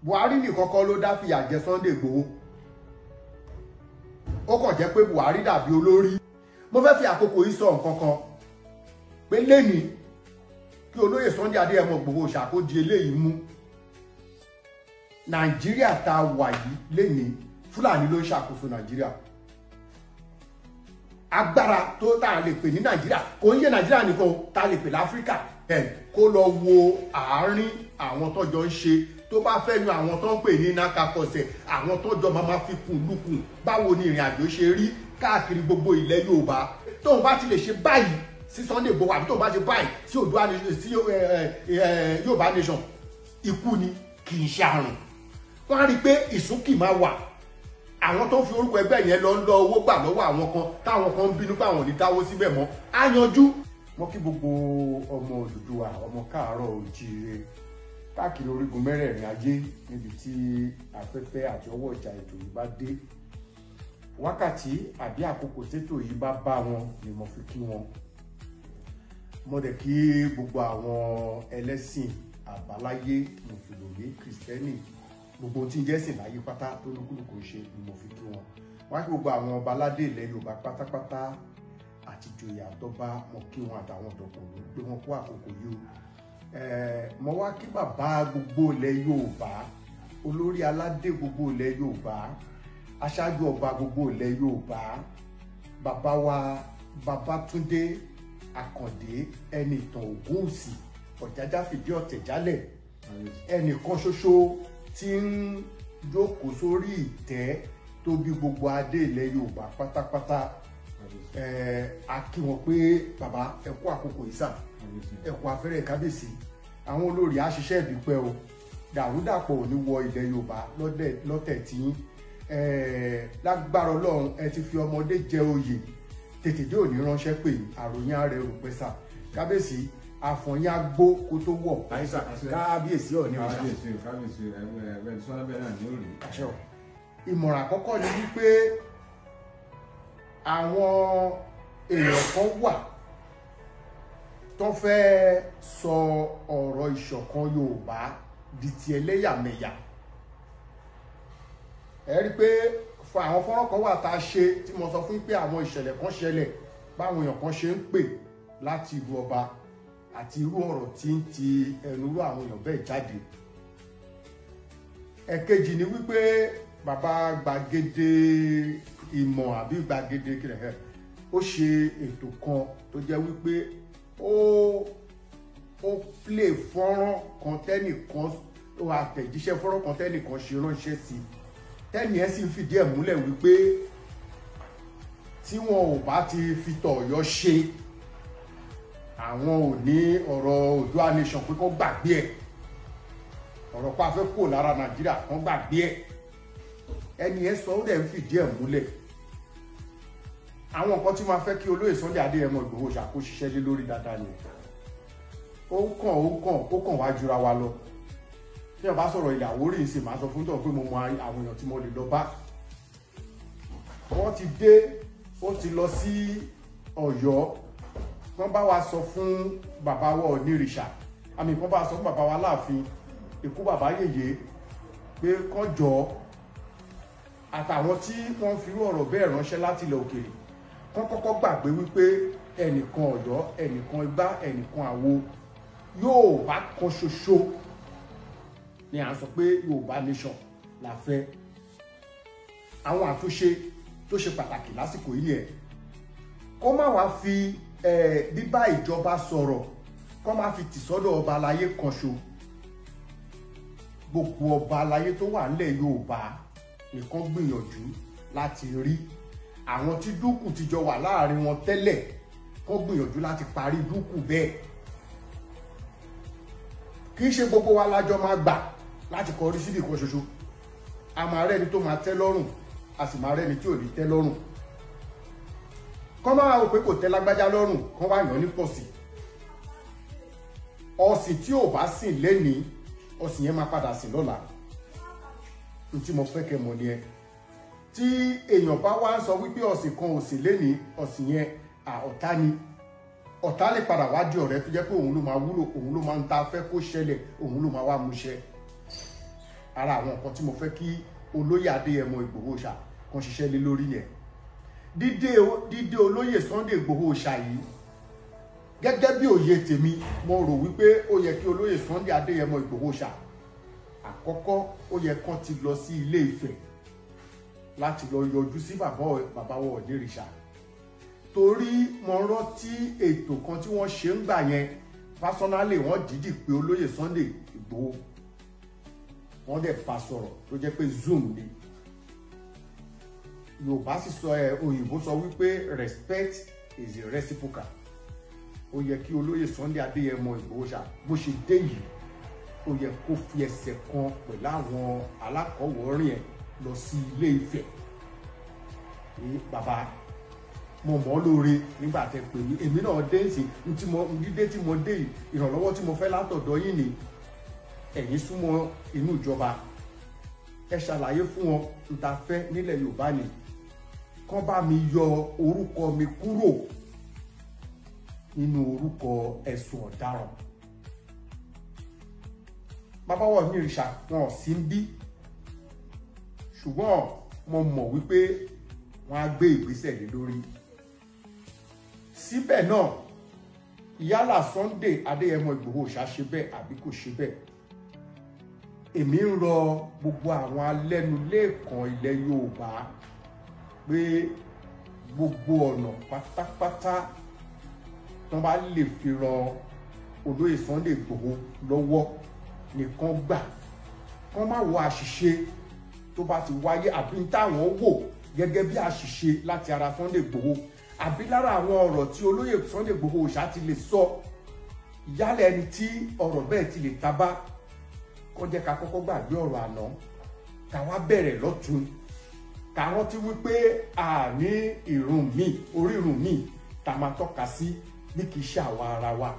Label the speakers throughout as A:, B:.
A: Buhari nìkan kọ́ ló dá fìyà jẹ Sunday Igboho. Ó kàn jẹ́ pé Buhari dàbí olórí. Mo fẹ́ fi àkókò yìí sọ nǹkan kan pé lẹ́nìí kí olóyè Sunday Adéyẹmọ Ìgbòho ṣàkóso eléyìí mú. Nàìjíríà tá a wà yìí lẹ́nìí, Fúlàní ló ń ṣàkóso Nàìjíríà. Agbára tó tá a lè pè ní Nàìjíríà kò ń yé Nàìjíríà nìkan, tá a lè pè láfíríkà. Kó lọ wo àárín àwọn tọ́jọ́ ń ṣe, tó bá fẹ́ yan àwọn tó ń pè ní nákàkọsẹ̀, àwọn tọ́jọ́ máa fi kùn lukùn báwo ni ìrìn àjò ṣe rí káàkiri gbogbo ilẹ̀ Yorùbá. Tóun bá ti lè ṣe báyìí sí Sunday Igboho àbí tóun bá ṣe báyìí sí Oòduà sí Yorùbá nation, ikú ni kì í ṣe àrùn. Wọ́n á rí i pé ìsúnkì máa wà. Àwọn tó ń fi orúkọ ẹgbẹ́ yẹn lọ ń lọ owó gbà lọ́wọ́ àwọn kan, táwọn kan ń bínú pé àwọn ò ní dáwó síbẹ̀ mọ́, á yanjú. Mo kí gbogbo ọmọ Odùduwà, ọmọ káàárọ̀ oòjíire káàkiri orígun mẹ́rẹ̀ẹ̀rin ayé níbi tí afẹ́fẹ́ àti ọwọ́ ìjà ètò yìí bá dé. Wákàtí àbí àkókò tètò yìí bá bá wọn ni mo fi kí wọn. Mo dẹ̀ kí gbogbo àwọn ẹlẹ́sìn àbáláyé, mùsùlùmí, kìrìsìtẹ́nì, gbogbo tí ń jẹ́sìn láyé pátá tó lúkúlùkù ṣe ni mo fi kí wọn. Wá kí gbogbo àwọn ọba aládé ilẹ̀ Yorùbá pátápátá àti ìjòyè àtọba, mo kí wọn àtàwọn ọ̀dọ́kùnrin pé wọ́n kó àkókò yìí o. Mo wá kí bàbá gbogbo ilẹ̀ Yorùbá, olórí aládé gbogbo ilẹ̀ Yorùbá, aṣáájú ọba gbogbo ilẹ̀ Yorùbá, bàbá wa Babátúndé Àkàndé Ẹnìtàn Ògúnwùsì Ọ̀jájá fìdí ọ̀tẹ̀ jálẹ̀, ẹnìkan ṣoṣo tí ń jókòó sórí ìtẹ́ tó bí gbogbo adé ilẹ̀ Yorùbá pátápátá. A kí wọn pé bàbá ẹ kú àkókò yìí sà, ẹ kú afẹ́rẹ́ kábíyèsí. Àwọn olórí á ṣiṣẹ́ ìdúpẹ́ o, dàrúdàpọ̀ ò ní wọ ilẹ̀ Yorùbá lọ́tẹ̀ tí lágbára Ọlọ́run. Ẹ ti fi ọmọdé jẹ oyè, tètè dé òní ránṣẹ́ pé àròyìn ààrẹ rò pẹ́ sà. Kábíyèsí, àfọ̀yín agbó kó tó wọ̀. Kábíyèsí ọ̀ ní ọjà.
B: Kábíyèsí ẹ̀ẹ́dẹ̀ sọ́nà bẹ́ẹ̀ náà ní òrì.
A: Ìmọ̀ràn àkọ́kọ́ ni wípé àwọn èèyàn kan wà tó fẹ́ sọ ọ̀rọ̀ ìṣọ̀kan Yorùbá di ti ẹlẹ́yàmẹ̀yà. Ẹ rí i pé àwọn fọ́nrán kan wà tá a ṣe tí mo sọ fún pé àwọn ìṣẹ̀lẹ̀ kan ṣẹlẹ̀ báwọn èèyàn kan ṣe ń pè láti ìlú ọba àti irú ọ̀rọ̀ tí ń ti ẹnu irú àwọn èèyàn bẹ́ẹ̀ jáde. Ẹ̀kejì ni wípé bàbá gbàgede ìmọ̀ àbí gbàgede kìlẹ̀ ó ṣe ètò kan tó jẹ́ wípé ó plé fọ́nrán kan tẹ́nìkan, ó àtẹ̀jíṣẹ́ fọ́nrán kan tẹ́nìkan ṣe ránṣẹ́ sí i, tẹ́nì ẹ̀ sì ń fìdí ẹ̀ múlẹ̀ wípé tí wọn ò bá ti fi tọ̀yọ́ ṣe, àwọn ò ní ọ̀rọ̀ Oòduà nation pé kó gbàgbé ẹ̀, ọ̀rọ̀ pa fẹ́ kó lára Nàìjíríà kó gbàgbé ẹ̀. Ẹni ẹ sọ ó dẹ̀ ń fìdí ẹ̀ múlẹ̀. Àwọn nǹkan tí máa fẹ́ kí olóyè Sunday Adéyẹmọ Ìgbòho ṣàkóṣiṣẹ́ lé lórí dáadáa ni. Ó kàn wá jura wa lọ. Tí wọ́n bá sọ̀rọ̀ ilẹ̀ Àwórì ìsìn, máa sọ fún tọ̀ pé mo mọ àwọn èèyàn tí mo lè lọ bá. Wọ́n ti dé, ó ti lọ sí Ọ̀yọ́. Wọ́n bá wa sọ fún bàbá wa Onírìṣà, àmì kan bá sọ fún bàbá wa Láàfin, ikú bàbá yèyé, pé kán jọ àtàwọn tí wọ́n fi irú ọ̀rọ̀ bẹ́ẹ̀ ránṣẹ́ láti ilẹ̀ òkèèrè, kán kọ́kọ́ gbàgbé wípé ẹnìkan Ọ̀yọ́, ẹnìkan igbá, ẹnìkan àwo, Yorùbá kan ṣoṣo ni à ń sọ pé Yorùbá nation la fẹ́. Àwọn àtúnṣe tó ṣe pàtàkì lásìkò yìí nìyẹn. Kó má wá fi bíbá ìjọba sọ̀rọ̀, kó má fi tì sọ́dọ̀ ọba aláyé kan ṣo. Gbogbo ọba aláyé tó wà nílẹ̀ Yorùbá nìkan gbìyànjú láti rí àwọn tí dúkù ti jọ wà láàrin wọn tẹ́lẹ̀, kó gbìyànjú láti parí dúkù bẹ́ẹ̀. Kì í ṣe gbogbo wa lájọ máa gbà láti kọrí síbì kan ṣoṣo. A máa rẹ́ni tó máa tẹ́ lọ́rùn, a sì máa rẹ́ni tí ò ní tẹ́ lọ́rùn. Kọ́ máa rò pé kò tẹ́ lágbájá lọ́rùn, kọ́ wá yàn ní pọ̀sì. Ọ̀sìn tí ò bá sìn lénìí, ọ̀sìn yẹn máa padà sìn lọ́la. N tí mo fẹ́ kẹ́ mọ̀ ni ẹ. Tí èèyàn bá wá ń sọ wípé ọ̀sìn kan ò sìn lénìí, ọ̀sìn yẹn ọ̀tá ni. Ọ̀tá lè padà wá di ọ̀rẹ́ tó jẹ́ pé òun ló máa wúlò, òun ló máa ń ta fẹ́ kó ṣẹlẹ̀, òun ló máa wá múṣẹ. Ara àwọn nǹkan tí mo fẹ́ kí olóyè Adéyẹmọ Ìgbòho Òòṣà kan ṣiṣẹ́ lé lórí yẹn. Dídé olóyè Sunday Ìgbòho Òòṣà yìí, gẹ́gẹ́ bí òye tèmi, mo rò wípé ó yẹ kí olóyè Sunday Adéyẹmọ Ìgbòho Òòṣà àkọ́kọ́ ó yẹ kán ti lọ sí Ilé Ifẹ̀ láti lọ yọjú sí bàbá wa Ọ̀nìrìṣà. Torí mo rántí ètò kan tí wọ́n ṣe ń gbà yẹn, personally wọ́n dìídì pé olóyè Sunday Ìgbòho, wọ́n dẹ̀ bá sọ̀rọ̀ tó jẹ́ pé Zoom ni. Yorùbá sì sọ, òyìnbó sọ wípé respect is a reciprocal. Ó yẹ kí olóyè Sunday Adéyẹmọ Ìgbòho Òòṣà bó ṣe dé yìí, ó yẹ kó fi ẹsẹ̀ kan pẹ̀lú àwọn alákọ̀wọ́rìn ẹ̀ lọ sí Ilé Ifẹ̀. Bàbá, mo mọ̀ ọ́ lóore nígbà tẹ́ pè mí, èmi náà dé sí dídé tí mo dé yìí, ìrànlọ́wọ́ tí mo fẹ́ látọ̀dọ̀ yín ni ẹ̀yin súnmọ́ inú ìjọba, ẹ ṣàlàyé fún wọn n ta fẹ́ nílẹ̀ Yorùbá ni, kán bá mi yọ orúkọ mi kúrò nínú orúkọ ẹ̀sùn ọ̀daràn. Bàbá wa Ọ̀nìrìṣà wọn sí ń bí, ṣùgbọ́n mo mọ̀ wípé wọ́n á gbé ìgbésẹ̀ lé lórí. Síbẹ̀ náà, yálà Sunday Adéyẹmọ Ìgbòho Òòṣà ṣe bẹ́ẹ̀ àbí kò ṣe bẹ́ẹ̀, èmi ń rọ gbogbo àwọn alẹ́nulẹ́ẹ̀kan ilẹ̀ Yorùbá pé gbogbo ọ̀nà pátápátá tí wọ́n bá lè fi ran olóyè Sunday Ìgbòho lọ́wọ́ nìkan gbà, kán má wo àṣìṣe tó bá ti wáyé àbí táwọn wò gẹ́gẹ́ bí àṣìṣe láti ara Sunday Ìgbòho àbí lára àwọn ọ̀rọ̀ tí olóyè Sunday Ìgbòho Òòṣà ti lè sọ, yálà ẹni tí ọ̀rọ̀ bẹ́ẹ̀ ti lè tabá, kó jẹ́ ká kọ́kọ́ gbàgbé ọ̀rọ̀ àná, ká wá bẹ̀rẹ̀ lọ́tun, ká rántí wípé a ní ìrun míì, orírun míì tá máa tọ́ka sí bí kì í ṣe àwa ara wa.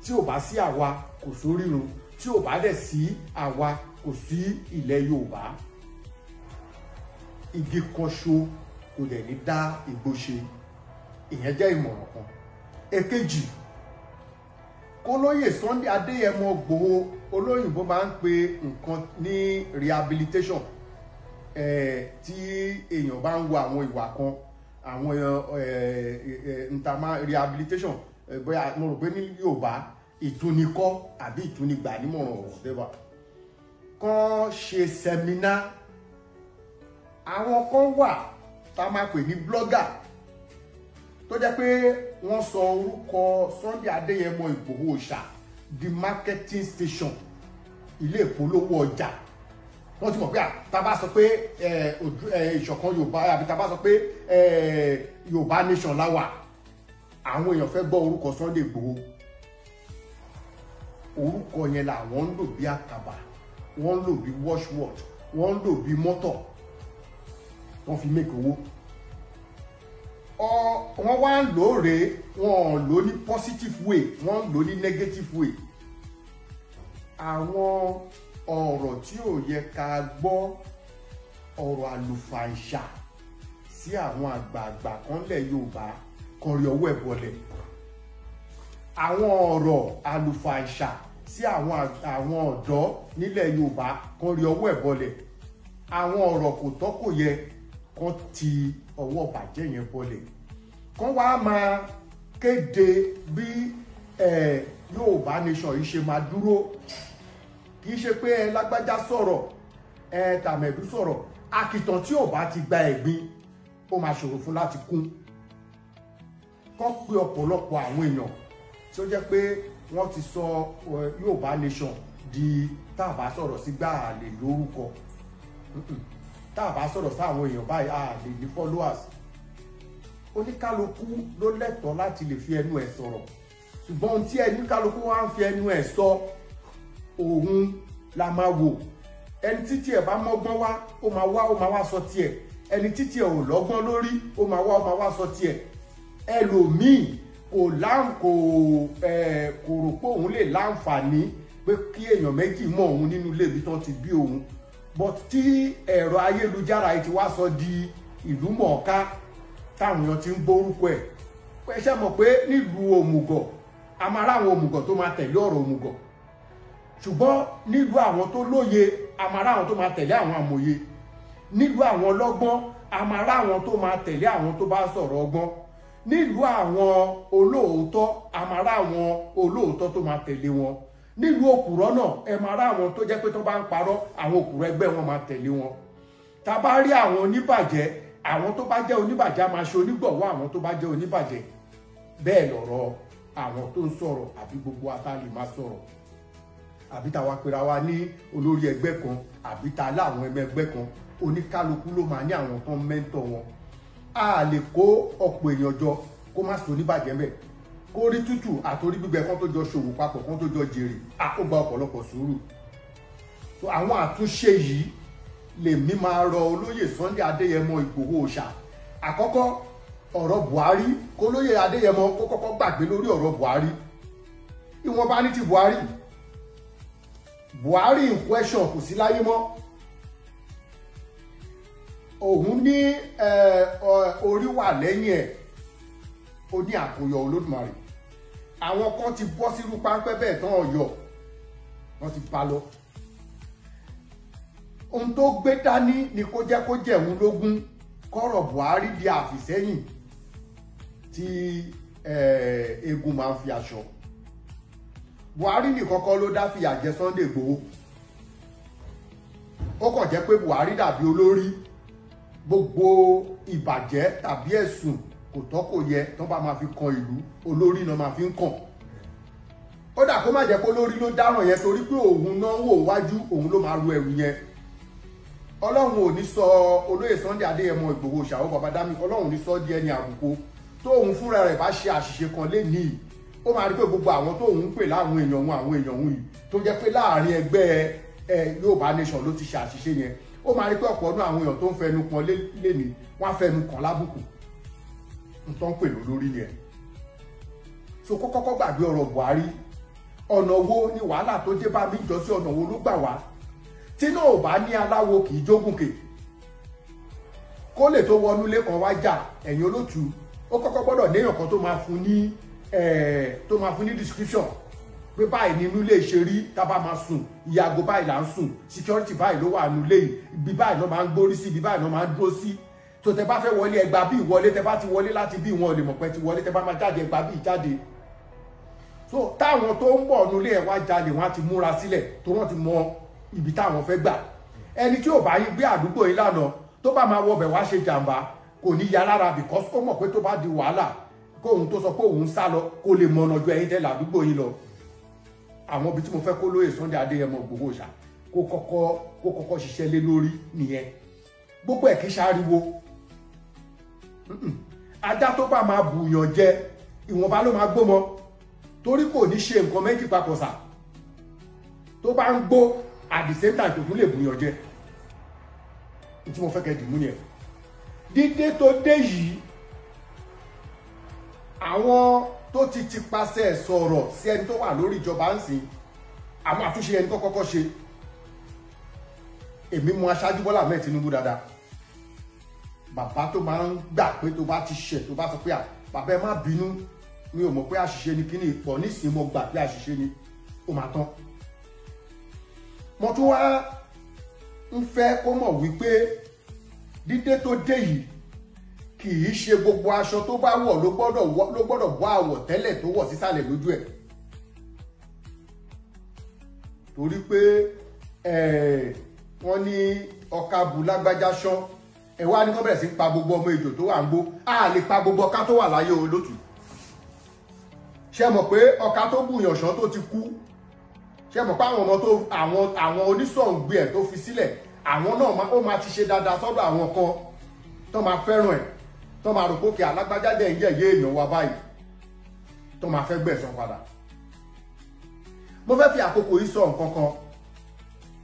A: Tí ò bá sí àwa kò sórírun, tí ò bá dẹ̀ sí àwa kò sí ilẹ̀ Yorùbá. Igi kan ṣo kò dẹ̀ ní dá igbó ṣe. Ìyẹn jẹ́ ìmọ̀ràn kan. Èkejì, kólóyè Sunday Adéyẹmọ Ìgbòho, olóyìnbó máa ń pe nǹkan ní rehabilitation. Tí èèyàn bá ń wo àwọn ìwà kan, àwọn ntàmá rehabilitation, bóyá mo rò pé ní Yorùbá ìtúnikọ́ àbí ìtúnigbà nímọ̀ràn whatever, kàn ṣe sẹ́mínà. Àwọn kan wà tá a máa pè ní blogger tó jẹ́ pé wọ́n sọ orúkọ Sunday Adéyẹmọ Ìgbòho Òòṣà di marketing station, ilé ìpolówó ọjà. Wọ́n ti mọ̀ pé tá a bá sọ pé ìṣọ̀kan Yorùbá àbí tá a bá sọ pé Yorùbá nation láwà, àwọn èèyàn fẹ́ gbọ́ orúkọ Sunday Ìgbòho. Orúkọ yẹn làwọn ń lò bí àkàbà, wọ́n ń lò bí washword, wọ́n ń lò bí mọ́tọ̀, wọ́n fi make owó. Wọ́n wá ń lò rèé, wọ́n ń lò ní positive way, wọ́n ń lò ní negative way. Àwọn ọ̀rọ̀ tí ò yẹ ká gbọ́, ọ̀rọ̀ àlùfàǹṣà sí àwọn àgbààgbà kan lẹ̀ Yorùbá kan rí ọwọ́ ẹ̀ bọlẹ̀. Àwọn ọ̀rọ̀ àlùfàǹṣà sí àwọn ọ̀dọ́ nílẹ̀ Yorùbá kan rí ọwọ́ ẹ̀ bọlẹ̀. Àwọn ọ̀rọ̀ kò tọ́ kò yẹ kan ti ọwọ́ bàjẹ́ yẹn bọlẹ̀. Kan wá máa kéde bí Yorùbá nation yìí ṣe máa dúró. Kì í ṣe pé ẹ lágbájá sọ̀rọ̀, ẹ tàmẹ̀dú sọ̀rọ̀, àkìtàn tí ò bá ti gba ẹ̀gbin ó máa ṣòro fún láti kún. Kán pe ọ̀pọ̀lọpọ̀ àwọn èèyàn tí ó jẹ́ pé wọ́n ti sọ Yorùbá nation di tá a bá sọ̀rọ̀ sí gbà á lè lórúkọ, tá a bá sọ̀rọ̀ sáwọn èèyàn báyìí á lè ní followers. Oníkálukú ló lẹ́tọ̀ọ́ láti lè fi ẹnu ẹ̀ sọ̀rọ̀, ṣùgbọ́n ohun tí ẹnikálukú wá ń fi ẹnu ẹ̀ sọ òun la máa wò. Ẹni títí ẹ̀ bá mọ́gbọ́n wá, ó máa wá sọ tiẹ̀. Ẹni títí ẹ̀ ò lọ́gbọ́n lórí, ó máa wá sọ tiẹ̀. Ẹlòmíì kò rò pé òun lè láǹfààní pé kí èèyàn méjì mọ̀ òun nínú ilé ibi tán ti bí òun, but tí ẹ̀rọ ayélujára yìí ti wá sọ di ìlú mọ̀ọ́ká táwọn èèyàn ti ń gbórúkọ ẹ̀. Ẹ ṣe mọ̀ pé nílùú òmùgọ̀, a máa ráwọn òmùgọ̀ tó máa tẹ̀lé ọ̀rọ̀ òmùgọ̀. Ṣùgbọ́n nílùú àwọn tó lóye, a máa rá àwọn tó máa tẹ̀lé àwọn amòye. Nílùú àwọn ọlọ́gbọ́n, a máa rá àwọn tó máa tẹ̀lé àwọn tó bá sọ̀rọ̀ ọgbọ́n. Nílùú àwọn olóòótọ́, a máa rá àwọn olóòótọ́ tó máa tẹ̀lé wọn. Nílùú òpùrọ́ náà, ẹ máa rá àwọn tó jẹ́ pé tó bá ń parọ́, àwọn òpùrọ́ ẹgbẹ́ wọn máa tẹ̀lé wọn. Tá bá rí àwọn oníbàjẹ́, àwọn tó bá jẹ́ oníbàjẹ́ á máa ṣe onígbọ̀wọ́ àwọn tó bá jẹ́ oníbàjẹ́. Bẹ́ẹ̀ lọ̀rọ̀ àwọn tó ń sọ̀rọ̀ àbí gbogbo ata lè máa sọ̀rọ̀, àbí táwa pera wa ní olórí ẹgbẹ́ kan, àbí ta láwọn ẹmọ ẹgbẹ́ kan, oníkálukú ló máa ní àwọn tó ń mẹ́ńtọ̀ wọn. A lè kó ọ̀pọ̀ èèyàn jọ kó má sọ oníbàjẹ́ mbẹ̀, kó rí tútù àtorí gbígbẹ kan tó jọ ṣòwò papọ̀, kan tó jọ jèrè, a ó gba ọ̀pọ̀lọpọ̀ sùúrù. So àwọn àtúnṣe yìí lèmi máa rọ olóyè Sunday Adéyẹmọ Ìgbòho Òòṣà. Àkọ́kọ́, ọ̀rọ̀ Buhari, kó lóyè Adéyẹmọ kó kọ́kọ́ gbàgbé lórí ọ̀rọ̀ Buhari. Ìwọ̀nba ní ti Buhari. Buhari in question kò sí láyé mọ́. Òun ní orí wà lẹ́yìn ẹ̀, ó ní àkóyọ Olódùmarè. Àwọn kan ti bọ́ sírú páńpẹ́ bẹ́ẹ̀ tán ọ̀yọ́, wọ́n ti bá lọ. Ohun tó gbé dání ni kó jẹ́ kó jẹ̀hún lógún, kọ́rọ̀ Buhari di àfìsẹ́yìn tí eégún máa ń fi aṣọ. Buhari nìkan kọ́ ló dá fìyà jẹ Sunday Igboho. Ó kàn jẹ́ pé Buhari dàbí olórí, gbogbo ìbàjẹ́ tàbí ẹ̀sùn kò tọ́ kò yẹ tó bá máa fi kan ìlú, olórí náà máa fi ń kàn. Ó dà kó má jẹ́ pé olórí ló dáràn yẹn, torí pé òun náà wò wájú, òun ló máa ru ẹrù yẹn. Ọlọ́run ò ní sọ olóyè Sunday Adéyẹmọ Ìgbòho Òòṣà ó bàbá dámì, Ọlọ́run ò ní sọ di ẹni àbùkù. Tóun fúnra rẹ̀ bá ṣe àṣìṣe kan lénìí, ó máa rí pé gbogbo àwọn tóun ń pè láwọn èèyàn òun, àwọn èèyàn òun yìí tó jẹ́ pé láàrin ẹgbẹ́ Yorùbá Nation ló ti ṣe àṣìṣe yẹn, ó máa rí pé ọ̀pọ̀ ọdún àwọn èèyàn tó ń fẹnu kan lénìí, wọ́n á fẹnu kàn lábùkù. N tó ń pè lólórí yẹn. So kó kọ́kọ́ gbàgbé ọ̀rọ̀ Buhari. Ọ̀nà wo ni wàhálà tó dé bá mi jọ sí, ọ̀nà wo ló gbà wá? Tí náà ò bá ní aláwo kì í jógùnkè. Kó lè tó wọnú ilé kan wá jà, ẹ̀yin olótùú, ó kọ́kọ́ gbọ́dọ̀ néèyàn kan tó máa fún ní tó máa fún ní description pé báyìí ni inú ilé ṣe rí, tá bá máa sùn, iye aago báyìí là ń sùn, security báyìí ló wà nínú ilé yìí, ibi báyìí ló máa ń gbórí sí, ibi báyìí ló máa ń dúró sí. Tó tẹ bá fẹ́ wọlé, ẹgbàá bí ìwọlé, tẹ bá ti wọlé láti bí wọn ò lè mọ̀ pé ti wọlé, tẹ bá máa jáde, ẹgbàá bí ìjáde. So táwọn tó ń bọ̀ nínú ilé ẹ̀ wá jalè, wọ́n á ti múra sílẹ̀ tó wọ́n ti mọ ibi táwọn fẹ́ gbà. Ẹni tí ò bá yín gbé àdúgbò yín lánàá, tó bá máa wọbẹ̀ wá ṣe jàǹbá, kò ní ya lára, because ó mọ̀ pé tó bá di wàhálà, kóun tó sọ pé òun sá lọ, kó lè mọ̀nà ju ẹ̀yin tẹ́ làdúgbò yín lọ. Àwọn ibi tí mo fẹ́ kó lóye Sunday Adéyẹmọ Ìgbòho Òòṣà kó kọ́kọ́ ṣiṣẹ́ lé lórí nìyẹn. Gbogbo ẹ̀ kì í ṣàríwo. Ajá tó bá máa bùyàn jẹ, ìwọ̀nba ló máa gbó mọ́, torí kò ní ṣe nǹkan méjì papọ̀ sà. Tó bá ń gbó at the same time kò tún lè bùyàn jẹ. Tí mo fẹ́ kẹ́ dìmú nìyẹn. Dídé tó dé yìí, àwọn tó ti tipasẹ̀ sọ̀rọ̀ sí ẹni tó wà lórí ìjọba ń sìn, àwọn àtúnṣe ẹni tó kọ́kọ́ ṣe. Èmi mọ aṣáájú Bọ́lá Ahmed Tinubu dáadáa. Bàbá tó máa ń gbà pé tó bá ti ṣẹ̀, tó bá sọ pé bàbá ẹ má bínú, mi ò mọ̀ pé àṣìṣe ni kíní ìpọ̀, nísìnyí mo gbà pé àṣìṣe ni, ó máa tán. Mo tún wá ń fẹ́ kó mọ̀ wípé dídé tó dé yìí kì í ṣe gbogbo aṣọ tó bá wọ̀ ló gbọ́dọ̀ bọ́ àwọ̀ tẹ́lẹ̀ tó wọ̀ sísàlẹ̀ lójú ẹ̀. Torí pé wọ́n ní ọkà bù lágbájá ṣán, ẹ wá ní kó bẹ̀rẹ̀ sí pa gbogbo ọmọ ejò tó wà ń gbó. A lè pa gbogbo ọkà tó wà láyé olótù. Ṣé mọ̀ pé ọkà tó bùyàn ṣán tó ti kú, ṣé mọ̀ pé àwọn ọmọ tó àwọn onísọ̀ǹgbẹ ẹ̀ tó fi sílẹ̀, àwọn náà ó máa ti ṣe dáadáa sọ́dọ̀ àwọn kan tó máa fẹ́ràn ẹ̀, tó máa rò pé òkè alágbájá dẹ̀ ń yẹ̀yẹ́ èèyàn wa báyìí, tó máa fẹ́ gbẹ̀san padà. Mo fẹ́ fi àkókò yìí sọ nǹkan kan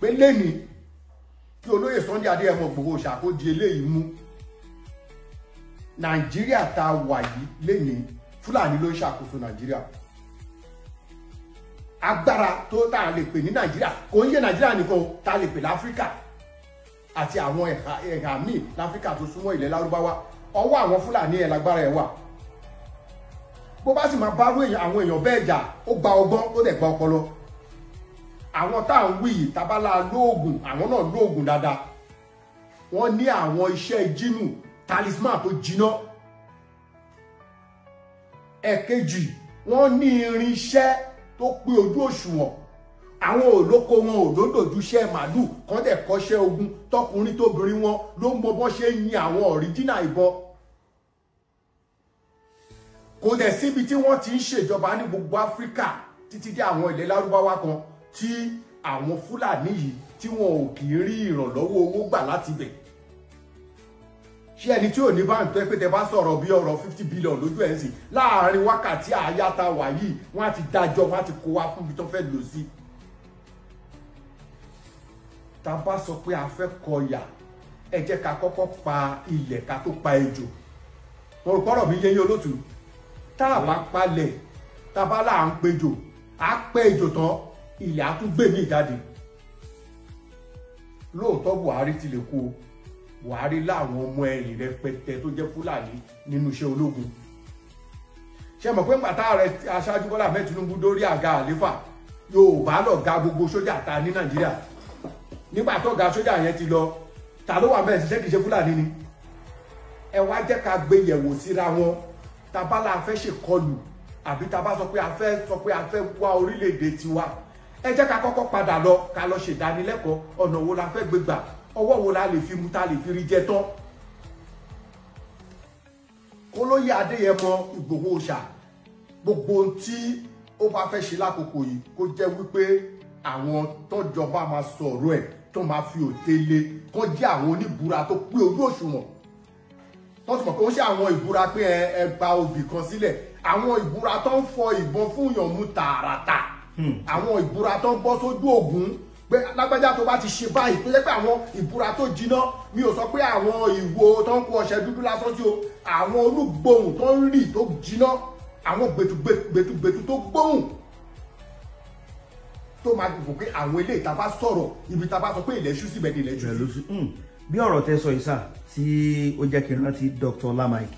A: pé lẹ́ni kí olóyè Sunday Adéyẹmọ Ìgbòho Òòṣà kó di eléyìí mú. Nàìjíríà tá a wà yìí lẹ́ni, Fúlàní ló ń ṣàkóso Nàìjíríà. Agbára tó tá a lè pè ní Nàìjíríà kò ń yé Nàìjíríà nìkan, tá a lè pè láfíríkà àti àwọn ẹ̀ka míì láfíríkà tó súnmọ́ ilẹ̀ Lárúbáwá, ọwọ́ àwọn Fúlàní ẹ̀ lágbára ẹ̀ wà. Bó bá sì máa bárú àwọn èèyàn bẹ́ẹ̀ jà, ó gba ọgbọ́n, ó dẹ̀ gba ọpọlọ. Àwọn tá à ń wí yìí tábàlà lóògùn, àwọn náà lóògùn dáadáa. Wọ́n ní àwọn iṣẹ́ jínù, talisman tó jiná. Ẹ̀kejì, wọ́n ní irinṣẹ́ tó pé ojú òṣùwọ̀n. Àwọn olóko wọn ò lódòjú iṣẹ́ màálù kán dẹ̀ kọ́ṣẹ́ ogun, tọkùnrin tóbìnrin wọn ló mọ bọ́n ṣe ń yin àwọn ọ̀ríjínà ìbọn. Kò dẹ̀ síbi tí wọ́n ti ń ṣèjọba ní gbogbo Áfíríkà títí dé àwọn ilẹ̀ Lárúbáwá kan tí àwọn Fúlàní yìí tí wọn ò kì í rí ìrànlọ́wọ́ owó gbà láti bẹ̀. Ṣé ẹni tí ò ní báńkì tó ẹ pé tẹ bá sọ̀rọ̀ bí ọ̀rọ̀ 50 billion lójú ẹ̀ ń sìn láàárín wákàtí àyàtà wà yìí, wọ́n á ti dájọ́, wọ́n á ti kó wá fún ibi tó fẹ́ lò sí. Tá a bá sọ pé a fẹ́ kọyà, ẹ jẹ́ ká kọ́kọ́ pa ilẹ̀ ká tó pa ejò. Mo rò pọ́rọ̀ mi yé yín olótùú. Tá a bá palẹ̀, tá a bá là ń pejò, á pẹ́ ejò tán, ilẹ̀ á tún gbé mi jáde. Lóòótọ́ Buhari ti lè kú o. Buhari láwọn ọmọ ẹ̀yìn rẹpẹtẹ tó jẹ́ Fúlàní nínú iṣẹ́ ológun. Ṣé mọ̀ pé ńgbà rẹ̀ aṣáájú Bọ́lá Ahmed Tinubu dórí àga àléfà, Yorùbá lọ̀gá gbogbo sójà ta ní Nàìjíríà. Nígbà tó ga sójà yẹn ti lọ, ta ló wà bẹ́ẹ̀ ṣiṣẹ́ kìí ṣe Fúlàní ni? Ẹ wá jẹ́ ká gbé yẹ̀wò síra wọn. Ta bá la fẹ́ ṣèkọlù àbí ta bá sọ pé a fẹ́ sọ pé a fẹ́ wá orílẹ̀-èdè tiwa, ẹ jẹ́ ká kọ́kọ́ padà lọ ká lọ ṣèdánilẹ́kọ̀ọ́ ọ̀nà wo la fẹ́ gbé gbà, ọwọ́ wo la lè fi mu ta lè fi rí jẹ tán. Olóyè Adéyẹmọ Ìgbòho Òòṣà, gbogbo ohun tí ó bá fẹ́ ṣe lákòókò yìí kó jẹ́ wípé àwọn tọ́jọba máa sọ̀rọ̀ ẹ̀ tó máa fi òté lé, kó jẹ́ àwọn oníbúra tó pé ojú òṣùwọ̀n, tó ti mọ̀ pé ó ṣe àwọn ìbúra pé ẹ gba obì kan sílẹ̀, àwọn ìbúra tó ń fọ ìbọn fún yàn mú tààràtà, àwọn ìbúra tó ń bọ́ sójú ògún pé lágbájá tó bá ti ṣe báyìí, tó jẹ́ pé àwọn ìbúra tó jiná. Mi ò sọ pé àwọn ìwo tó ń kó ọṣẹ dúdú lásán sí o, àwọn olúgbòhùn tó ń rì tó jiná, àwọn gbẹtugbẹtu tó gbóhùn tó máa gbogbo pé àwọn ilé ìta bá sọ̀rọ̀, ibi ta bá sọ pé ilẹ̀ ṣú síbẹ̀ ni ilẹ̀ ṣú sí.
C: Bí ọ̀rọ̀ tẹ́ sọ yìí sà, tí ó jẹ́ kí n rántí Dr. Lamike,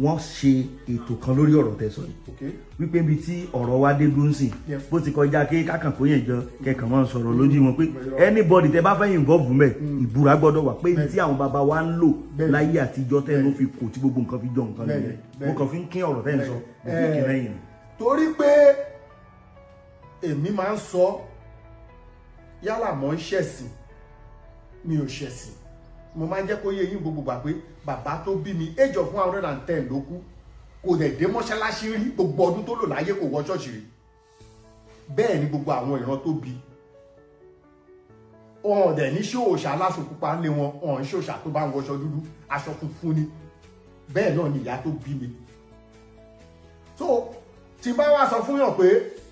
C: wọ́n ṣe ètò kan lórí ọ̀rọ̀ tẹ́ sọ yìí, wípé ibi tí ọ̀rọ̀ wa dé dúró sí, bó ti kọjá kí kákan kó yẹn jọ kẹkàn máa sọ̀rọ̀ lójú wọn pé anybody tẹ́ bá fẹ́ involve mẹ́, ìbúra gbọ́dọ̀ wà, pé tí àwọn bàbá wa ń lò láyé àtijọ́ tẹ́nu fi kò tí gbogbo nǹkan fi jọ nǹkan nìyẹn. Mo kàn fi ń kín ọ̀rọ̀ tẹ́ ń sọ, mo fi kín lẹ́yìn.
A: Torí pé èmi máa ń sọ, yálà mọ́ ń ṣẹ̀sìn, mi ò ṣẹ̀sìn, mo máa ń jẹ́ kó yé yín gbogbo gbà pé bàbá tó bí mi age of 110 ló kú, kò dẹ̀ dé mọ́ṣáláṣí rí, gbogbo ọdún tó lò láyé kò wọ ṣọ́ọ̀ṣì rí. Bẹ́ẹ̀ ni gbogbo àwọn ìran tó bí wọn dẹ̀ ní ṣé òòṣà aláṣọ pupa ń lé wọn, wọn ń ṣe òòṣà tó bá ń wọṣọ dúdú, aṣọ funfun ni. Bẹ́ẹ̀ náà ni ìyá tó bí mi. So tí bá wá sọ fún yàn pé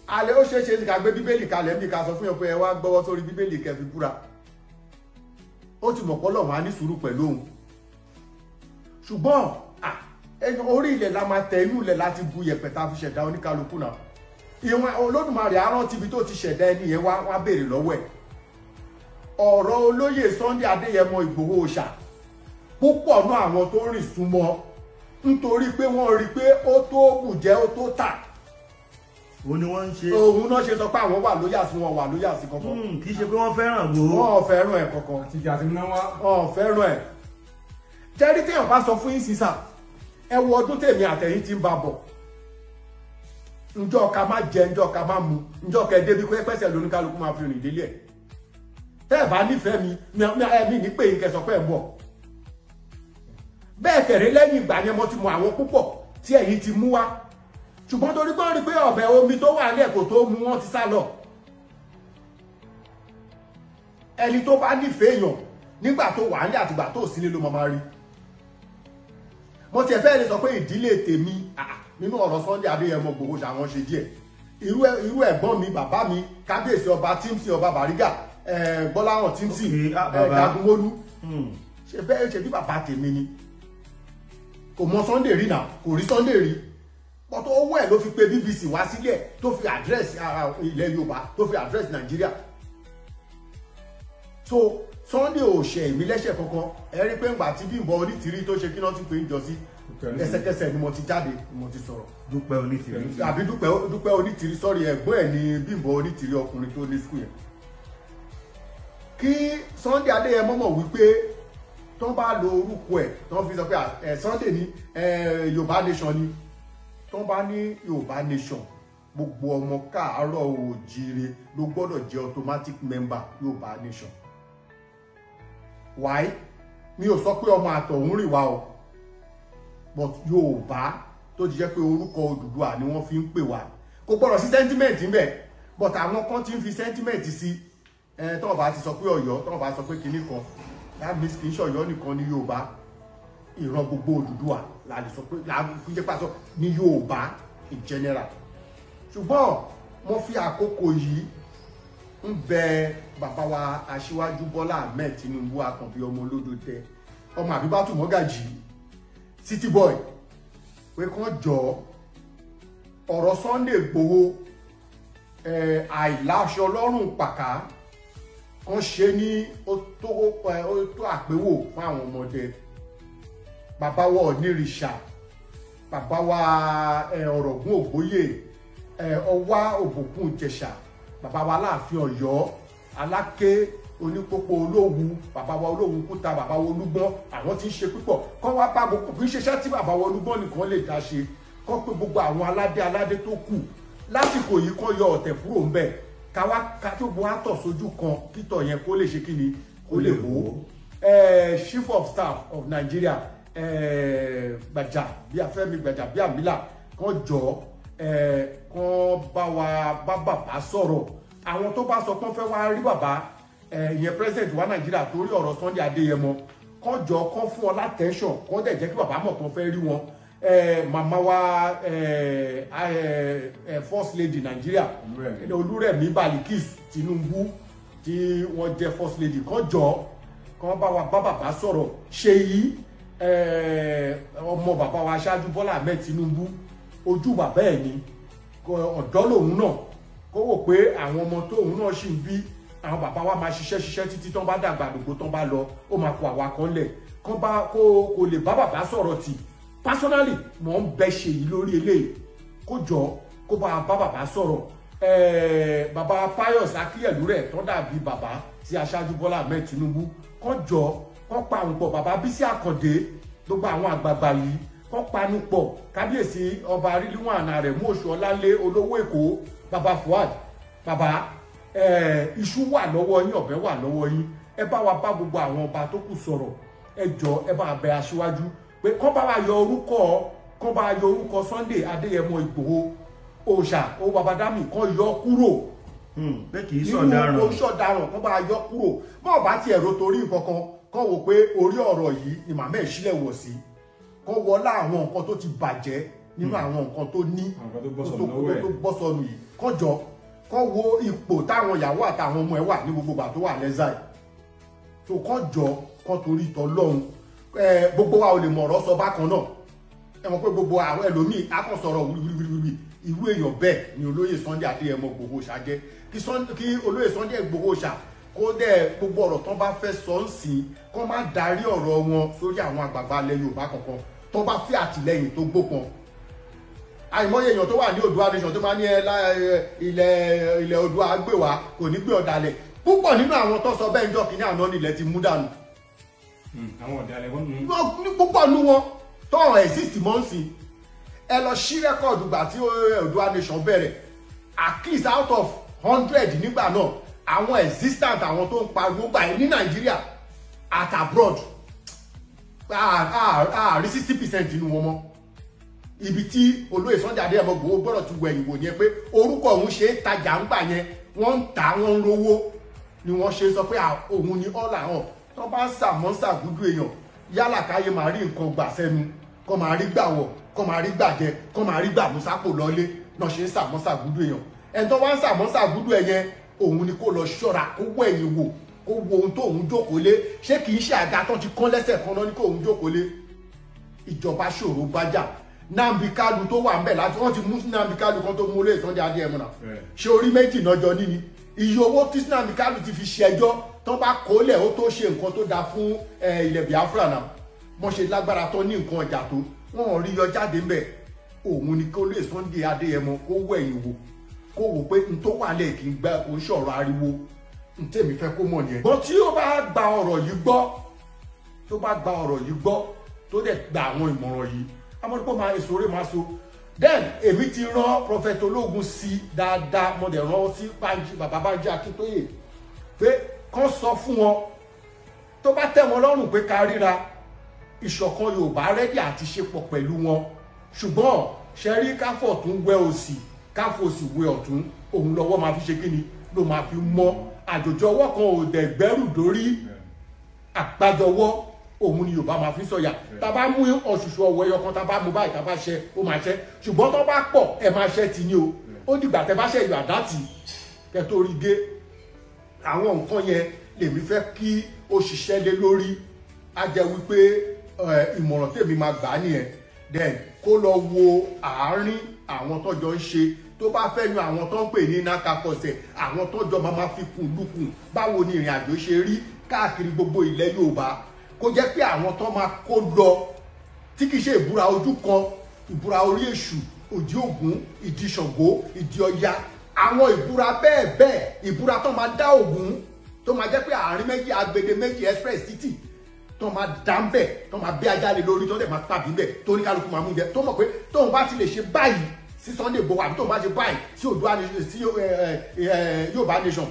A: alẹ́ ó ṣeé ṣe ká gbé bíbélì kalẹ̀ níbi ká sọ fún yàn pé ẹ wá gbọ́wọ́ sórí bíbélì kẹ́ fi búra, ó ti mọ̀ pé Ọlọ́run á ní sùúrù pẹ̀lú òun. Ṣùgbọ́n orí ilẹ̀ la máa tẹ, inú ilẹ̀ láti bu yẹ̀pẹ̀ tá a fi ṣẹ̀dá oníkálukú náà. Ìwọ̀n Olódùmarè á rántí ibi tó ti ṣẹ̀dá ẹni yẹn wá béèrè lọ́wọ́ ẹ̀. Ọ̀rọ̀ olóyè Sunday Adéyẹmọ Ìgbòho Òòṣà, púpọ̀ náà àwọn tó rìn súnmọ́ nítorí pé wọ́n rí i pé ó tó bùjẹ́, ó tó tà,
C: òun ni wọ́n ń ṣe,
A: òun náà ṣe sọ pé àwọn wà lóyà sí, wọn wà lóyà sí kankan.
C: Kì í ṣe pé wọ́n fẹ́ràn Ìgbòho,
A: wọn ò fẹ́ràn ẹ̀ kankan, wọn ò fẹ́ràn ẹ̀. Jẹ́rí téèyàn bá sọ fún yín sísà, ẹ wo ọdún tèmi àtẹ̀yìn ti ń ba bọ̀, njọ́ ká má jẹ, njọ́ ká má mu, njọ́ kẹ débi pé pẹ́sẹ̀ lóníkálukú máa fi rìn délé ẹ̀. Tẹ́ ẹ̀ bá nífẹ̀ẹ́ mi, ẹ̀mí ní pé yín kẹsàn pé ẹ̀ ń bọ̀. Bẹ́ẹ̀ kẹ̀rẹ́ lẹ́yìn ìgbà yẹn mo ti mọ àwọn púpọ̀ tí ẹ̀yin ti mú wá, ṣùgbọ́n torí pé ó rí pé ọ̀bẹ omi tó wà ní ẹ̀kọ́ tó mú wọn ti sá lọ. Ẹni tó bá nífẹ̀ẹ́ èèyàn nígbà tó wà ní àtìgbà tó sílé ló máa rí. Mo tiẹ̀ fẹ́ lè sọ pé ìdílé tèmi nínú ọ̀rọ̀ Sunday Adéyẹmọ Ìgbòho ṣàwọn ṣe díẹ̀. Irú ẹ̀gbọ́n mi, bàbá mi, kábíyèsí ọba Tímsì, ọba Bàrígà, Gbọ́láhàn Tímsì, Jagunmólú, ṣe bẹ́ẹ̀ ṣe bí bàbá tèmi ni. Kò mọ Sunday rí náà, kò rí Sunday rí. Pọ̀tọ́ owó ẹ̀ ló fi pe BBC wá sílẹ̀, tó fi àdírẹ́sì ilẹ̀ Yorùbá, tó fi àdírẹ́sì Nàìjíríà. So Sunday ò ṣe èmi lẹ́ṣẹ̀ kankan. Ẹ rí pé ńgbà tí Bímbọ́ Onítìrí tó ṣe kí náà ti pè ń jọ sí, Ẹsẹ̀kẹsẹ̀ ni mo ti jáde, mo ti sọ̀rọ̀.
C: Dúpẹ́ Onítìrí.
A: Àbí Dúpẹ́ Onítìrí, sọ́rí, ẹ̀gbọ́n ẹ̀ ní Bímbọ́ Onítìrí, ọkùnrin tó ní school yẹn. Kí Sunday Adéyẹmọ mọ̀ wípé tó bá lo orúkọ ẹ̀ tó fi sọ pé ẹ̀ Sunday ní Yorùbá Nation ni, tó bá ní Yorùbá Nation, gbogbo ọmọ káàárọ̀ oòjíire ló gbọ́dọ̀ jẹ́ automatic member Yorùbá Nation. Why? Mi ò sọ pé ọmọ àtọ̀hún rìn wá o, but Yorùbá tó ti jẹ́ pé orúkọ Odùduwà ni wọ́n fi ń pè wá, kò gbọ́dọ̀ sí sentiment ńbẹ̀. But àwọn kan ti ń fi sentiment sí ẹ. Tọ́wọ́n bá ti sọ pé Ọ̀yọ́, tọ́wọ́n bá sọ pé kinní kan, that means kì í ṣe Ọ̀yọ́ nìkan ní Yorùbá. Ìran gbogbo Odùduwà la lè sọ pé la fi jẹ́ pàṣọ ní Yorùbá in general. Ṣùgbọ́n mo fi àkókò yìí ń bẹ bàbá wa Aṣíwájú Bọ́lá Ahmed Tinubu, Àkànbí ọmọ olódò tẹ, ọmọ Àbíbátù Mọ́gàjì, City Boy, pé kán jọ ọ̀rọ̀ Sunday Igboho, àìláṣọ lọ́rùn pàká kan ṣe ní ó tó àpéwò fún àwọn ọmọdé. Bàbá wa Onírìṣà, bàbá wa Ọ̀rọ̀gún Ògbóyè, Ọwá Òbòkun Ìjẹ̀ṣà, bàbá wa Aláàfin Ọ̀yọ́, Aláké Onípópó Olówu, bàbá wa Olówu Kúta, bàbá wa Olúgbọ́n, àwọn tí ń ṣe púpọ̀ kọ́ wá bá gbogbo kì í ṣiṣẹ́ tí bàbá wa Olúgbọ́n nìkan lè dá ṣe. Kọ́ pé gbogbo àwọn aládé aládé tó kù lásìkò yìí kọ́ yọ ọ̀tẹ̀ kúrò ńbẹ̀, káwá ká tó bu àtọ̀ sójú kan, kítọ̀ yẹn kó lè ṣe kí ni, kó lè hó. Chief of Staff of Nigeria, Gbàjàbíàfẹ́mi Gbàjàbíàmílà, kàn jọ kàn bá wa bá bàbá sọ̀rọ̀. Àwọn tó bá sọ pé wọ́n fẹ́ wá rí bàbá, ìyẹn president wa Nàìjíríà, torí ọ̀rọ̀ Sunday Adéyẹmọ, kàn jọ kàn fún ọ látẹ̀ńṣọ̀n, kàn dẹ̀ jẹ́ kí bàbá mọ̀ kàn fẹ́ rí wọn. Màmá wa First Lady Nàìjíríà, Olúrẹ̀mí Balikis Tinubu, tí wọ́n jẹ́ First Lady, kàn jọ kàn bá wa bá bàbá sọ̀rọ̀. Ṣèyí, ọmọ bàbá wa Aṣáájú Bọ́lá Ahmed Tinubu, ojú bàbá ẹ̀ ni, ọ̀dọ́ lòun náà, kó wò pé àwọn ọmọ tóun náà ṣì ń bí, àwọn bàbá wa máa ṣiṣẹ́ ṣiṣẹ́ títí tán bá dàgbà àdògbò tán bá lọ, ó máa kó àwa kan lẹ̀. Kán bá kó lè bá bàbá sọ̀rọ̀ tì. Personally, mò ń bẹ Ṣèyí lórí eléyìí, kó jọ kó bá bàbá sọ̀rọ̀. Bàbá Pius Akíyẹ̀lú rẹ̀ tó dàbí bàbá sí Aṣáájú Bọ́lá Ahmed Tinubu, kán jọ kán pa àwọn pọ̀. Bàbá Bísí Àkàndé, gbogbo àwọn àgbààgbà yìí, kán panu pọ̀. Kábíyèsí Ọba Rílíwọ̀n àná rẹ̀ mú oṣù Ọlálé, olówó Èkó, bàbá Fuad, bàbá, iṣu wà lọ́wọ́ yín, ọ̀bẹ wà lọ́wọ́ yín. Ẹ bá wa bá gbogbo àwọn ọba tó kù sọ̀rọ̀. Ẹ jọ, ẹ bá bẹ aṣíwájú pé kán bá wa yọ orúkọ, kán bá yọ orúkọ Sunday Adéyẹmọ Ìgbòho Òòṣà ó Babadami, kán yọ kúrò
C: pé kì í ṣọ̀daràn.
A: Nínú ṣọ̀daràn, kán bá yọ kúrò. Bọ́ọ̀ bá tiẹ̀ ro torí nǹkan kan, kán wò pé orí ọ̀rọ̀ yìí ni màmá ẹ̀ sílẹ̀ wọ̀ sí, kán wọlá àwọn nǹkan tó ti bàjẹ́ nínú àwọn nǹkan tó ní tó bọ́ sọnù yìí, kán jọ kán wo ipò táwọn ìyàwó àtàwọn ọmọ ẹ̀ wà ní gbogbo ìgbà tó wà lẹ́sà yìí tó. Kán jọ kán torí tọ́ lọ́hùn. Gbogbo wa ò lè mọ̀ ọ̀rọ̀ sọ bákan náà. Ẹ mọ̀ pé gbogbo àwọn ẹlòmíì á kàn sọ̀rọ̀ wíwíwíwí. Irú èèyàn bẹ́ẹ̀ ni olóyè Sunday Adéyẹmọ Ìgbòho Òòṣà jẹ́. Kí olóyè Sunday Ìgbòho Òòṣà kó dẹ̀ gbogbo ọ̀rọ̀ tán bá fẹ́ sọ ń sìn, kó má darí ọ̀rọ̀ wọn sórí àwọn àgbààgbà ilẹ̀ Yorùbá kankan tó bá fẹ́ àtìlẹ́yìn tó gbópọn. Àìmọye èèyàn tó wà ní Oòduà Nation tó máa ní ilẹ̀ Oòduà gbé wa, kò ní gbé ọ̀dàlẹ̀. Púpọ̀ nínú àwọn tó sọ bẹ́ẹ̀ ń jọ́ kínní àná nílẹ̀ ti mú dànù.
B: Àwọn ọ̀dàlẹ̀ wọn.
A: Púpọ̀ nínú wọn tó exist mọ́ ń sìn. Ẹ lọ sí record gbà tí Oòduà Nation bẹ̀rẹ̀, at least out of 100 nígbà náà, àwọn existant, àwọn tó ń pariwo gbà ní Nàìjíríà at abroad, rí 60% nínú wọn mọ́. Ibi tí olóyè Sunday Adéyẹmọ Ìgbòho gbọ́dọ̀ ti wẹ̀yìn wò yẹn pé orúkọ òun ṣe é tajà ń gbà yẹn, wọ́n ń tà, wọ́n ń rówó ni wọ́n ṣe sọ pé òun ni all àwọn tó bá ń sàmọ́sàgúdú èèyàn. Yálà káyé máa rí nǹkan gbà sẹ́nu, kọ́ máa rí gbà wọ̀, kọ́ máa rí gbà jẹ, kọ́ máa rí gbà mú sápò lọ́lé náà ṣe ń sàmọ́sàgúdú èèyàn. Ẹni tó wá ń sàmọ́sàgúdú ẹ̀ yẹn, òun ni kó lọ ṣọ́ra, kó wọ ẹ̀yìn wò, kó wo ohun tó òun jókòó lé. Ṣé kì í ṣe àga tó ti kán lẹ́sẹ̀ kan náà ní kó òun jókòó lé? Ìjọba ṣòro bájà. Nnamdi Kanu tó wà ńbẹ̀ láti wọ́n ti mú Nnamdi Kanu kan tó mú olóyè Sunday Adéyẹmọ náà, ṣé orí méjì náà jọ níní? Iye owó tí Nnamdi Kanu ti fi ṣẹjọ́ tó bá kólẹ̀, ó tó ṣe nǹkan tó dáa fún ilẹ̀ Biafra náà. Wọ́n ṣe lágbára tó ní nǹkan ọjà tó Wọn ò rí yọ jáde ńbẹ̀. Òun ni kó lè Sunday Adéyẹmọ kó wẹ̀yìn wò, kó wò pé n tó wà lẹ̀ kì í gbá kò ń ṣọ̀rọ̀ ariwo. N tèmi fẹ́ kó mọ̀ nìyẹn. Bọ́n tí ó bá gba ọ̀rọ̀ yìí gbọ́, tó bá gba ọ̀rọ̀ yìí gbọ́, tó dẹ̀ gba àwọn ìmọ̀ràn yìí, amọ̀dúpọ̀ máa èso rẹ̀ máa so. Then èmi ti rán Prophet Ológun sí dáadáa, mo dẹ̀ rán sí Bánjí, bàbá Bánjí Akíntóyè, pé kán sọ fún wọn tó bá tẹ́ wọn lọ́rùn pé ká ríra. Ìṣọ̀kan Yorùbá rẹ́dí àti ṣepọ̀ pẹ̀lú wọn, ṣùgbọ́n ṣẹ́rí káfọ̀ tún wẹ òsì, káfọ̀ òsì wẹ ọ̀tún, òun lọ́wọ́ máa fi ṣe kíni ló máa fi mọ́. Àjòjì ọwọ́ kan ò dẹ̀ gbẹ́rù dórí, àgbájọwọ́ òun ni Yorùbá máa fi sọ̀yà. Tá bá mú ọ̀ṣùṣù ọwọ́ ẹyọ kan, tá bá mú báyìí, tá bá ṣẹ, ó máa ṣẹ. Ṣùgbọ́n tó bá pọ̀, ẹ máa ṣẹ ti ní o. Ó dìgbà tẹ bá ṣe ìyọ̀ àdá tì kẹ tó rí gé. Àwọn nǹkan yẹn lèmi fẹ́ kí ó ṣiṣẹ́ lé lórí. Á jẹ́ wípé ìmọ̀ràn tèmi máa gbà á nìyẹn. Then kó lọ wo àárín àwọn tọ́jọ́ ń ṣe, tó bá fẹ́ yan àwọn tó ń pè ní nákàkọsẹ̀, àwọn tọ́jọ́ máa fi kùn lukùn báwo ni ìrìn àjò ṣe rí káàkiri gbogbo ilẹ̀ Yorùbá, kó jẹ́ pé àwọn tó máa kó lọ tí kì í ṣe ìbúra ojú kan, ìbúra orí èṣù, òdì Ògún, ìdí Ṣàngó, ìdí Ọya, àwọn ìbúra bẹ́ẹ̀ bẹ́ẹ̀, ìbúra tó máa dá Ògún, tó máa jẹ́ pé àárín méjì, agbede méjì, express títì tó máa dá ń bẹ̀, tó máa bẹ́ ajá lé lórí, tó dẹ̀ máa tàbí bẹ̀, tó ní kálukú máa mú jẹ, tó mọ̀ pé tóun bá ti lè ṣe báyìí sí Sunday Igboho, àbí tóun bá ṣe báyìí sí Oòduà, sí Yorùbá nation,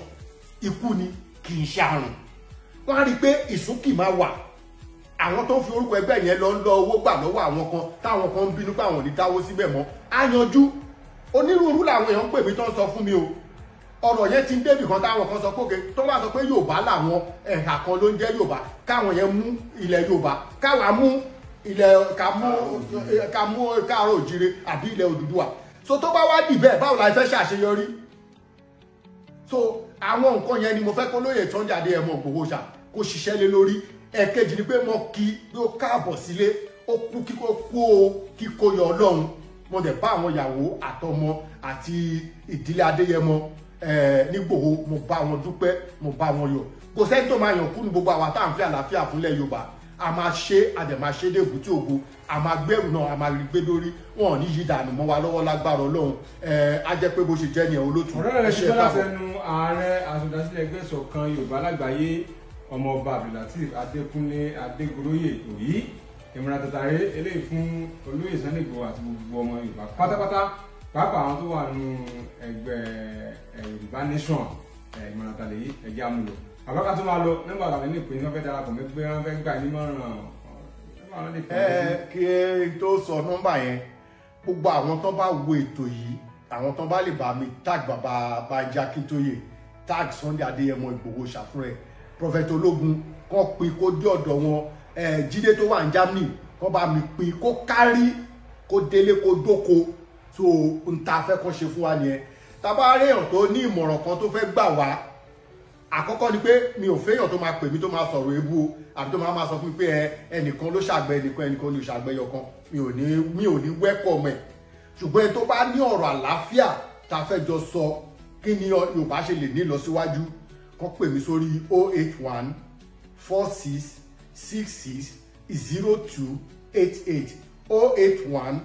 A: ikú ni kì í ṣe àrùn. Wọ́n á rí i pé ìsúnkì máa wà. Àwọn tó ń fi orúkọ ẹgbẹ́ yẹn lọ ń lọ owó gbà lọ́wọ́ àwọn kan, táwọn kan ń bínú pé àwọn ò ní dáwó síbẹ̀ mọ́. Á yanjú. Onírúurú làwọn èèyàn ń pè mí tó ń sọ fún mi o. Ọ̀rọ̀ yẹn ti ń débì kan táwọn kan sọ pé òkè tó bá sọ pé Yorùbá làwọn ẹ̀ka kan ló ń jẹ́ Yorùbá, káwọn yẹn mú ilẹ̀ Yorùbá, káwa mú ilẹ̀, ká mú káàárọ̀ òjire àbí ilẹ̀ Odùduwà. So tó bá wá dì bẹ́ẹ̀, báwo la fẹ́ ṣàṣeyọrí? So àwọn nǹkan yẹn ni mo fẹ́ kó lóye Sunday Adéyẹmọ Ìgbòho ṣá kó ṣiṣẹ́ lé lórí. Ẹ̀kejì ni pé mo kí bí ó káàbọ̀ sílé, ó kú kíkó kú o kíkó yọ Ọlọ́run. Mo dẹ̀ bá àwọn ìyàwó àtọmọ àti ìdílé Adéyẹmọ nígbòho, mo bá wọn dúpẹ́, mo bá wọn yọ̀. Kò sẹ́ni tó máa yàn kú ní gbogbo àwa tá à ń fẹ́ àlàáfíà fúnlẹ̀ Yorùbá. A máa ṣe, a dẹ̀ máa ṣe dé èbúté ògo, a máa gbẹ́rù náà, a máa rí gbé lórí, wọn ò ní yí dànù mọ́ wa lọ́wọ́ lágbára Ọlọ́run. Á jẹ́ pé bó ṣe jẹ́ nìyẹn olótùú.
B: Ọ̀rọ̀ rẹ̀ ṣe tọ́lá sẹ́nu ààrẹ asòdásílẹ̀ ẹgbẹ́ ìṣọ̀kan Yorùbá lágbàáyé, ọmọọba Abdulateef Adékúnlé Adégoróyè Òyí. Ìmọ̀ràn tàtàrí eléyìí fún olóyè Sunday Igboho àti gbogbo ọmọ Yorùbá pátápátá, pàápàá àwọn tó wà nù ẹgbẹ́ Yorùbá Nation. Ìmọ̀ràn tàlẹ́ yìí ẹ̀jẹ̀ amúlò. Àbáká tó máa lọ nígbà tàbí ní ìpín wọn fẹ́ darapọ̀ mẹ́gbẹ́ wọn fẹ́ gbà nímọ̀ràn.
A: Kí n tó sọ nọ́mbà yẹn, gbogbo àwọn tó bá wo ètò yìí, àwọn tó bá lè bá mi tag bàbá Bánjí Akíntóyè, tag Sunday Adéyẹmọ Ìgbòho ṣàfúnrẹ, Prophet Ológun, kàn pín kó dé ọ̀dọ̀ wọn. Jídé tó wà ní Germany, kàn bá mi pín kó kárí, kó délé, kó dóko. So n ta fẹ́ kàn ṣe fún wa nìyẹn. Tá bá réèyàn tó ní ìmọ̀ràn kan tó fẹ́ gbà wá, àkọ́kọ́ ni pé mi ò fẹ́yàn tó máa pè mí tó máa sọ̀rọ̀ ebú o, àbí tó máa sọ fún mi pé ẹnìkan ló ṣàgbẹ́ ẹnìkan, ẹnìkan ló ṣàgbẹ́ yọkan. Mi ò ní wẹ́kọ̀ mẹ́. Ṣùgbọ́n ẹni tó bá ní ọ̀rọ̀ àlàáfíà tá fẹ́ jọ sọ, kí ni Yorùbá ṣe lè ní ìlọsíwájú, kàn pè mí sórí 081 46 66 02 88, 081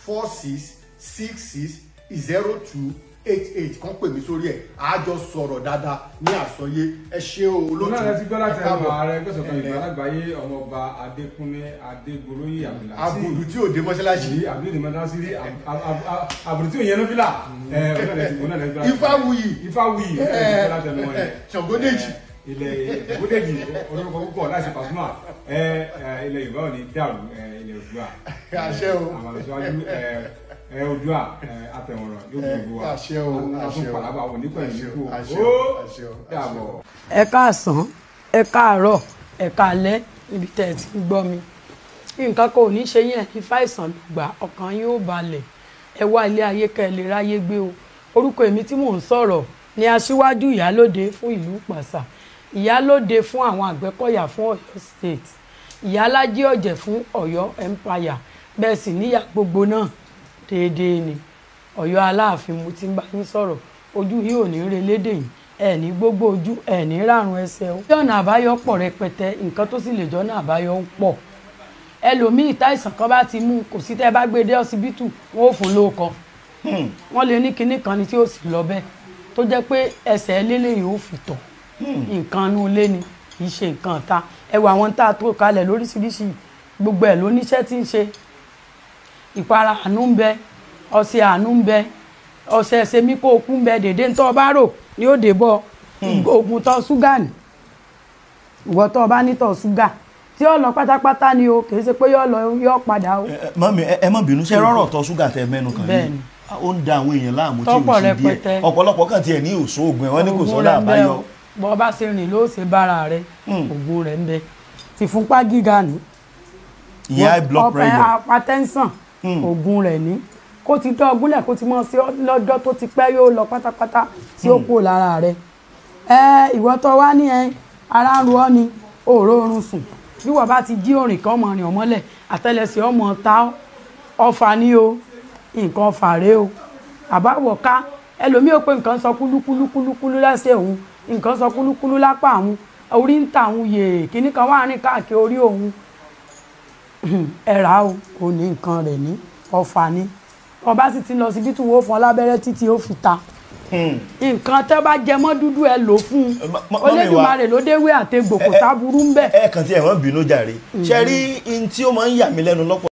A: 46 66 02 88. Kàn pè mí sórí ẹ̀, a jọ sọ̀rọ̀ dáadáa ní àsọyé. Ẹ ṣé o olótùú.
B: Náà ti gbọ́ láti ẹnu ààrẹ ẹgbẹ́ ìṣọ̀kan Yorùbá lágbàáyé, ọmọọba Adékúnlé Adégoróyè Abdulateef.
A: Àbùdù tí ò dé mọ́ṣáláṣí.
B: Àbùdù tí ò dé mọ́ṣáláṣí rí, àbùdù tí ò yẹn ló fìlà.
A: Ifáwuyì.
B: Ifáwuyì.
A: Ṣàngódèjì.
B: Ilẹ̀ Ṣàngódèjì olórúkọ púpọ̀ láti Pasuma. Ilẹ̀ Yorùbá ò ní dàrú, ilẹ̀ Oòduà.
A: Àṣẹ o.
B: Àwọn àlọ́síwájú Oòduà àtẹ̀wọ̀nràn yóò gbogbo wa.
A: Àṣẹ o, àṣẹ o.
B: Àtúnpàlábà wò ní pẹ̀lú ikú o. Dàbọ̀.
D: Ẹ káàsán, ẹ káàárọ̀, ẹ káalẹ́ níbi tẹ́ ẹ ti ń gbọ́ mi. Nǹkan kò ní ṣe yín, ẹ fàìsàn gbà, ọkàn yín ó balẹ̀. Ẹ wá ilé ayé kẹ́ ẹ lè ráyé gbé o. Orúkọ èmi tí mò ń sọ̀rọ̀ ni aṣíwájú ìyálóde fún ìlú Ìpàṣà, ìyálóde fún àwọn Àgbẹ̀kọ̀yà fún Ọ̀yọ́ State, ìyálájé ọ̀jẹ̀ fún Ọ̀yọ́ Empire, bẹ́ẹ̀ sì níyà gbogbo náà déédéé ni. Ọ̀yọ́ Aláàfin mo ti ń bá yín sọ̀rọ̀, ojú yìí ò ní relédè yìí, ẹ ní gbogbo ojú, ẹ ní ràrùn ẹsẹ̀ o. Ọ̀nà àbáyọ pọ̀ rẹpẹtẹ, nǹkan tó sì lè jọ́nà àbáyọ ń pọ̀. Ẹlòmíì táìsàn kan bá ti mú, kò sí tẹ́ bá gbé dé ọsibítù, wọn ò fún lóko. Wọ́n lè ní kinní kan ni tí ó sì lọ bẹ́ẹ̀, tó jẹ́ pé ẹsẹ̀ lélẹ̀ yóò fi tọ̀. Nǹkan inú ilé ni, kì í ṣe nǹkan ta. Ẹ wo àwọn tá a tó kalẹ̀ lóríṣiríṣi, gbogbo ẹ̀ ló níṣẹ́ tí ń ṣe. Ìpara àánú ń bẹ, ọṣẹ àánú ń bẹ, ọṣẹ ẹsẹ mi kó o kú ń bẹ, dèdè ńtọ́ bá rò ni ó dé bọ́. Oògùn tọ́ ṣúgà ni, ìwọ tó bá nítọ̀ ṣúgà tí ó lọ pátápátá ni o, kì í ṣe pé yóò lọ yóò padà o.
C: Mọ́mí, ẹ má bínú, ṣe rọ́rọ̀ tọ́ ṣúgà tẹ mẹ́nu kàn yìí ó ń da àwọn èèyàn láàmú tí ò sí díẹ̀. Ọ̀pọ̀lọpọ̀ kàn tiẹ̀ ní òṣoògùn ẹ̀, wọ́n ní kò sọ́dọ̀ àbáyọ.
D: Bọ́ bá ṣe rìn ló ṣe bára rẹ, ògùn rẹ̀ ń bẹ. Tìfúnpá gíga ni,
C: ìyẹn high blood pressure,
D: hypertension, ògùn rẹ̀ ní kó ti dán ogúnlẹ̀, kó ti mọ́ sí lọ́jọ́ tó ti pẹ́ yóò lọ pátápátá tí ó kúrò lára rẹ̀. Ìwọ tó wá ní ara ń ro ọ́ ni, òòró oorun sùn, bí wọ́n bá ti jí òrìn kan ọmọ rìn ọmọlẹ̀, àtẹ́lẹsẹ̀ ọmọ ta ọfà ní o, nǹkan ọfà rèé o. Àbáwọ̀ ká ẹlòmíì ó pé nǹkan sọ kúlúkúlúkúlú lẹ́sẹ̀ òun, nǹkan sọ kúlúkúlú lápá òun, orí ń ta òun yèè, kíní kan wà rìn káàkiri orí òun. Ẹ̀rà o, kò ní nǹkan rẹ̀ ní ọfà ni. Ọba sì ti lọ síbi tí wọ́n fún ọ lábẹ́rẹ́ títí ó fi ta. Nǹkan tẹ́ bá jẹ mọ́ dúdú ẹ lò fún un. Olódùmarè ló déwé àtegbò, kò sáburú ń bẹ̀.
C: Ẹ kàn tí ẹ wọ́n bínú jàre. Ṣe rí in tí ó máa ń yà mí lẹ́nu lọ́pọ̀.